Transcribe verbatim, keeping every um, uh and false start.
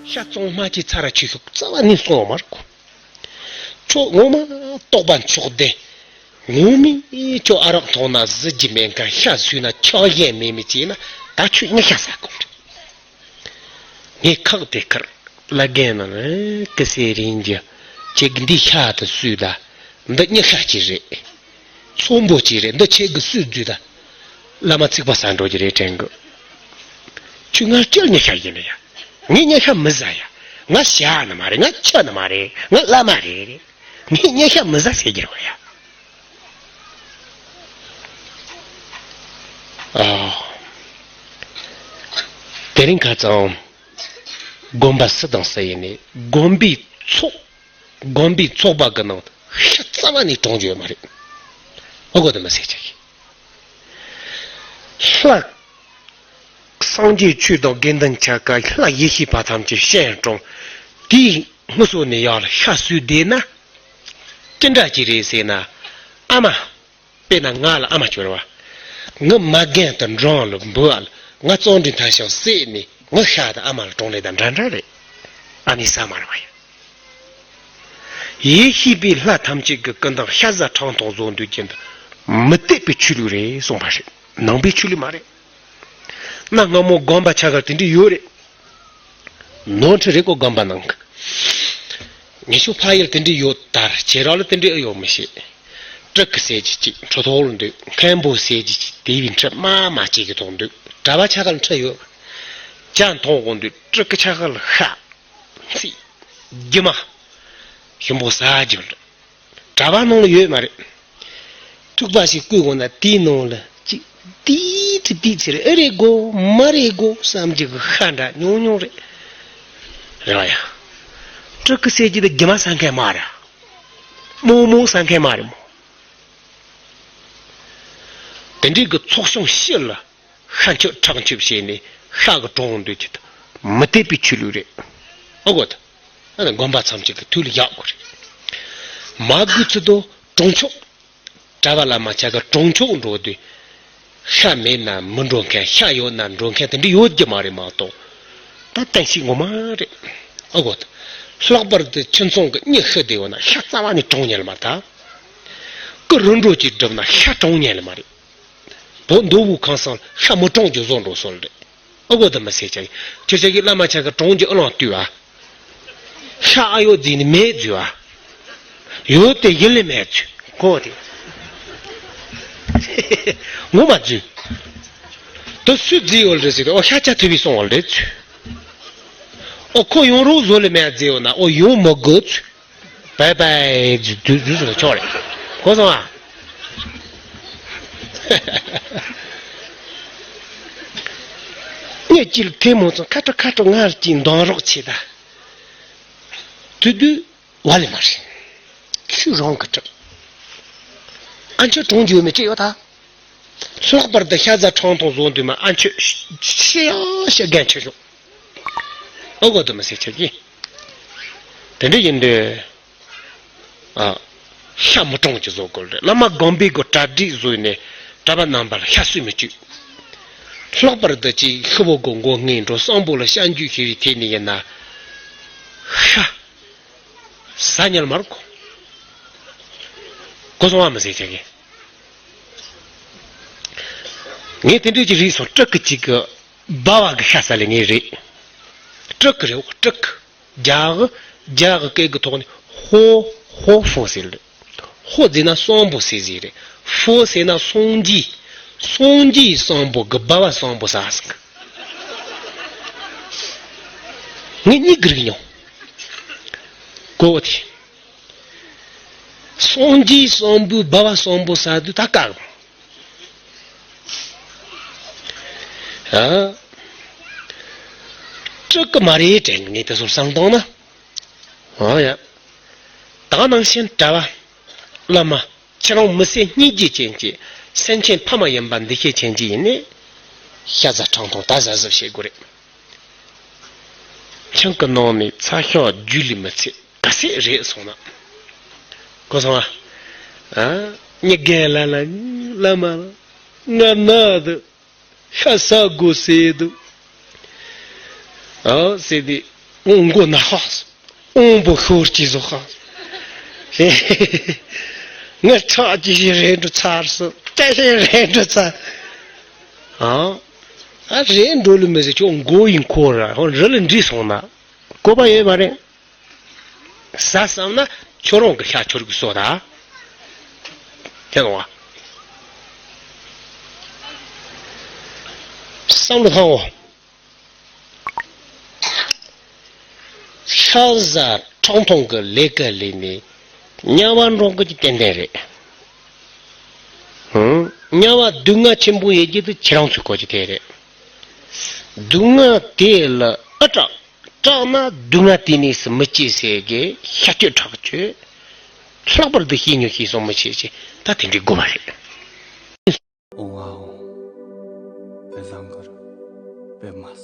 ཤ་གཙང་མ་གྱི་ཚར་ཆུ་ཤོག་རྩ་བ་ནས་སོང་བ་མ་རེད་གོ། ཁྱོད་ངོ་མ་རྟོགས་པ་མཆོག་ལྡན། ངོ་མས་ཁྱོད་ཨ་རག་འཐུང་ན་གཟི་བརྗིད་མེད་མཁན། ཤ་ཟོས་ན་ཆགས་ཞེན་མེད་མི་བྱས་ན་ད་ཁྱོད་ཉི་ཤ་ཟ་དགོས་རེད། ངས་ཁག་དེ་ཁར་བླ་རྒན་ནང་ལ་ཀི་སེ་རིན་གྱི་ཁྱེད་ཀྱི་འདི་ཤ་དུ་ཟོས་ད། འདི་ཉི་ཤ་གཅིག་རེད། ཚོན་པོ་གཅིག་རེད། འདི་ཁྱེད་ཀྱི་སུས་བརྫུས་ད། བླ་མ་ཚིག་པ་ཟ་འགྲོ་གི་རེད་དྲན་གི། ཁྱོད་ང་སྐྱེལ་ཉི་ཤ་ཡིན་ནི་ཡ། ངས་ཉི་ཤ་མི་ཟ་ཡ། ང་ཤ་ནི་མ་རེད། ང་ཁྱི་ནི་མ་རེད། ང་བླ་མ་རེད། ངས་ཉི་ཤ་མི་ཟ་ཟེར་གྱི་རེད་བ་ཡ། ཨ། དེ་རིང་ཁ་ཚང་དགོན་པ་སུ་དང་སུ་ཡིན་ནི་དགོན་པའི་ཚོགས། དགོན་པའི་ཚོགས་པ་གི་ནང་ཤ་རྩ་བ་ནས་གྲོང་རྒྱུ་ཡོད་མ་རེད། ཨོ་གོ་དེ་མི་ཟེར་ཆ་གི། ལྷ། སངས་རྒྱས་ཆོས་དང་དགེ་འདུན་ཆ་ག་ལྷ་ཡེ་ཤེས་པ་ཐམས་ཅད་སྤྱན་དྲངས། དེའི་སྔུ་སོ་ནས་ཡར་ལ་ཤ་ཟོས་བསྡད་ན། ཅི་འདྲ་ཅིག་རེད་ཟེར་ན། ཨ་མ། དཔེར་ན་ང་ལ་ཨ་མ་སྐྱོར་བ། ངི་མ་རྒན་དང་འབྲང་ལ་འབུལ་བ་ལ་ང་བཙོང་འདྲི་མཐའ་ཞང་བསྲེས་ནས་ངི་ཤ་དང་ཨ་མ་ལ་གྲོང་ལེ་དང་འདྲ་འདྲ་རེད། ཨ་ནི་ས་མ་ར་བ་ཡིན། ཡེ་ཤེས་པའི་ལྷ་ཐམས་ཅད་ཀྱི་སྐུ་མདུན་ཤ་ཟ་ཁྲག་འཐུང་བཟོ་འདོད་ཀྱི་འདི་མི་དད་པའི་ཆོས་ལུགས་རེད་གསུངས་པ་རེད། ནང་པའི་ཆོས་ལུགས་མ་རེད། གནའ་སྔ་མོ་དགོན་པ་ཆ་ག་དེ་འདྲ་ཡོད་རེད། ནོར་འཁྲུལ་རེད་གོ་དགོན་པ་ནང་གི། ཉི་ཤུ་ཕ་ཡུལ་དེ་འདྲ་ཡོད་དར་ཁྱེད་རང་ལ་དེ་འདྲ་ཨེ་ཡོད་མི་ཤེས། སྤྲུལ་སྐུ་ཟེར་གྱི་ཅིག་ཁྲི་ཐོག་ལ་འདུག་མཁན་པོ་ཟེར་གྱི་ཅིག་དེ་བའི་ཁྲི་མ་མ་གཅིག་གི་ཐོག་འདུག་གྲྭ་པ་ཆ་ག་ལ་ཁྲི་ཡོད། ཇ་འཐུང་དགོས་འདུག་སྤྲུལ་སྐུ་ཆ་ག་ལ་ཤ། ཚིག་རྒྱུ་མ། ཞིམ་པོ་ཟ་རྒྱུ་འདུག་གྲྭ་པ་ནང་ལ་ཡོད་མ་རེད། ཐུག་པ་ཞིག་བསྐུལ་དགོས་ན་དེའི་ནང་ལ་ཅིག་དེའི་ཁྲི་དེའི་ཚེ་རེད། ཨེ་རེད་གོ་མ་རེད་གོ་བསམ་གྱི་གི་ཤ་འདྲ་ཉུང་ཉུང་རེད། རེད་བ་ཡ། སྤྲུལ་སྐུ་ཟེར་གྱི་དེ་རྒྱུ་མ་ཟ་མཁན་མ་རེད། རྨོ་མོ་ཟ་མཁན་མ་རེད་མོ། དེ་འདྲའི་གི་ཚོགས་ཆུང་ཕྱི་ལ་ཤ་མཆོད་ཁྲག་མཆོད་བྱས་ནས་ཤ་གི་གྲོང་འདོད་ཀྱི་དེ་མི་དད་པའི་ཆོས་ལུགས་རེད། ཨོ་གོ་ད། ཨ་ནི་དགོན་པ་ཐམས་ཅད་ཀྱི་ཐུགས་ལ་བཞག་དགོས་རེད། མ་དགོས་ཚུལ་དུ་གྲོང་ཆོག་གྲྭ་པ་བླ་མ་ཆ་ག་གྲོང་ཆོག་འགྲོ་དུས། ཤ་མེད་ན་མི་འགྲོ་མཁན། ཤ་ཡོད་ན་འགྲོ་མཁན་དེ་འདྲ་ཡོད་ཀྱི་མ་རེད་མ་གཏོགས། ད་བསྟན་བཤིག་ངོ་མ་རེད། ཨ་གོ་ད། ལྷག་པར་དུ་ཁྱིམ་ཚང་གི་མྱི་ཤི་བསྡད་ཡོད་ན་ཤ་རྩ་བ་ནས་གྲོང་ཉན་ལ་མ་ད། སྐུ་རུ་འགྲོ་གྱིས་བསྒྲུབས་ན་ཤ་གྲོང་ཉན་ལ་མ་རེད། བོད་མདོ་དབུས་ཁམས་གསུམ་ལ་ཤ་མི་གྲོང་རྒྱུ་བཟོ་འགྲོ་སྲོལ་རེད། ཨ་གོ་ད་མི་ཟེར་ཆ་གི། ཁྱོད་ཆ་གི་བླ་མ་ཆ་ག་གྲོང་གྱི་ཨ་ལོང་བཏུས་བ། ཤ་ཨ་ཡོད་རྫིས་ནི་མེད་རྫུས་བ། ཡོད་དེ་ཡིན་ལེ་མེད་རྫུས་གོ་དེ། ངོ་མ་རྫུས། དུ་སུས་རྫིས་ཡོད་རེད་ཟེར་གི། ཨོ་ཤ་ཆ་ཐུབ་པའི་སོང་བ་རེད་རྫུས། ཨོ་ཁོ་ཡོང་རོགས་བཟོ་ལེ་མེད་རྫིས་ཡོད་ན་ཨོ་ཡོང་མི་དགོས་རྫུས། བའི་བའི་དུས་དུས་སུ་ཆོག་རེད། གོ་སོང་ཨ། ངས་ཅིལ་ཐེ་མོ་ཚོ་ཁ་ཏྲོ་ཁ་ཏྲོ་ངར་གྱིས་འདང་རོགས་བྱེད་ད། དུས་དུས་བ་ལེ་མ་རེད། ཁྱོད་རང་གི་གྲབས། ཨ་མཆོད་གྲོང་རྒྱུ་མི་ཅི་ཡོད་ད། ལྷག་པར་དུ་ཤ་ཟ་ཁྲག་འཐུང་བཟོ་འདུག་མ་ཨ་མཆོད་ཤི་ཡང་ཤི་རྒན་ཆེ་ཤོག་ཨོ་གོ་དུ་མི་སེ་ཆེ་གི། དེ་འདྲ་ཡིན་དུས། ཨ། ཤ་མི་གྲོང་གི་བཟོ་དགོས་རེད། བླ་མ་དགོན་པའི་སྒོ་གྲ་སྒྲིག་བཟོས་ནས་གྲྭ་པ་རྣམ་པ་ལ་ཤ་གསོས་མི་བཅུག་ལྷག་པར་དུ་ཅིག་ཤི་བོ་སྒོ་མགོ་སྔས་འགྲོ་གསང་པོ་ལ་ཤ་འཇུ་ཤེས་རིག་ཐེབས་ནས་ཡིན་ན། ཤ། ཟ་ཉལ་མར་གོ། གོ་སོང་བ་མི་སེ་ཆེ་གི། ངས་དེ་འདྲའི་ཅིག་རིག་སོང་། སྤྲུལ་སྐུ་ཅིག་གི་སྦ་བ་གི་ཤ་ཟ་ལེ་ངས་རེད། སྤྲུལ་སྐུ་རེད་འོ་སྤྲུལ་སྐུ། རྒྱ་གི་རྒྱ་གི་སྐད་ཀྱི་ཐོག་ནས་ཧོ་ཧོ་ཧྥོ་ཟེར་ལེ། ཧོ་ཟེར་ན་གསང་པོ་ཟེར་ཟེར་རེད། ཧྥོ་ཟེར་ན་སངས་རྒྱས། སངས་རྒྱས་གསང་པོ་གི་སྦ་བ་གསང་པོ་ཟ་ཟིག་ངས་གཉིས་ཀྱི་རིག་མྱོང་། གོ་བ་དེ། སངས་རྒྱས་གསང་པོའི་སྦ་བ་གསང་པོ་ཟ་དུས་ད་དཀའ་གི། ཨ། སྤྲུལ་སྐུ་མ་རེད་དྲན་གི་ངས་དེ་ཚོར་བསམ་བཏང་ན། ཨ་ཡ། ད་ག་ནང་བཞིན་གྲྭ་པ། བླ་མ། ཁྱེད་རང་མི་ཚེ་སྙིང་རྗེ་ཅན་གྱི་སེམས་ཅན་ཕ་མ་ཡིན་པ་འདི་ཤེས་ཅན་གྱི་ཡིན་ནས། ཤ་ཟ་ཁྲག་འཐུང་ད་ཟ་ཟིབ་བྱེད་དགོས་རེད། ཁྱིམ་གྱི་ནང་ནས་ཚ་ཤོག་རྒྱུས་ལས་མི་ཚེ་ག་ཚད་རེད་སོང་ན། གོ་སོང་ཨ། ཨ། མྱི་རྒན་ལ་ལ་བླ་མ་ལ་ང་ན་འདུག་ཤ་ཟ་དགོས་ཟེར་འདུག་ཨ་ཟེར་དུས། ཨོང་མགོ་ན་ཧ། ཨོང་བུ་ཤོར་གྱི་བཟོ་ཧ། ངས་ཁྲག་གི་ཞིག་རེད་འགྲོ་ཚར་སོ། ཏེ་ཞིག་རེད་འགྲོ་ཚར། ཨ། ཨ་རེད་འགྲོ་ལུ་མི་ཟེར་ཁྱོད་མགོ་ཡིན་ཁོ་ར་ཧོ་རི་ལ་འདྲིས་སོང་ན། བཀོད་པ་ཡོད་མ་རེད། ཟ་བསམ་ན་ཁྱོད་རང་གི་ཤ་ཁྱོད་ཀྱི་གསོ་ད། དེ་རུང་བ། བསམ་བློ་བཏང་འོ། ཤ་ཟ་ཁྲག་འཐུང་གི་ལས་ཀ་ལས་ནི་དམྱལ་བ་འགྲོ་གི་ཏན་ཏན་རེད། ཧུམ། དམྱལ་བ་སྡུག་བསྔལ་ཆེན་པོ་ཡོད་རྒྱུ་དེ་ཁྱེད་རང་ཚོའི་གོ་རྒྱུ་དེ་རེད། སྡུག་བསྔལ་དེ་ལ་ཨ་སྐྲག་སྐྲག་ན་སྡུག་བསྔལ་དེ་ནས་སུ་མི་སྐྱེ་ཟེར་གི་ཤ་སྐྱོད་ཁྲག་སྐྱོད། ལྷག་པར་དུ་ཤེས་ཉོན་ཤེས་སོང་མི་བྱེད་ཅེས་ད་དེ་འདྲའི་དགོས་པ་རེད། ཨོང་ཨ་ཨོང་། པད་བཟང་གར་པད་མ་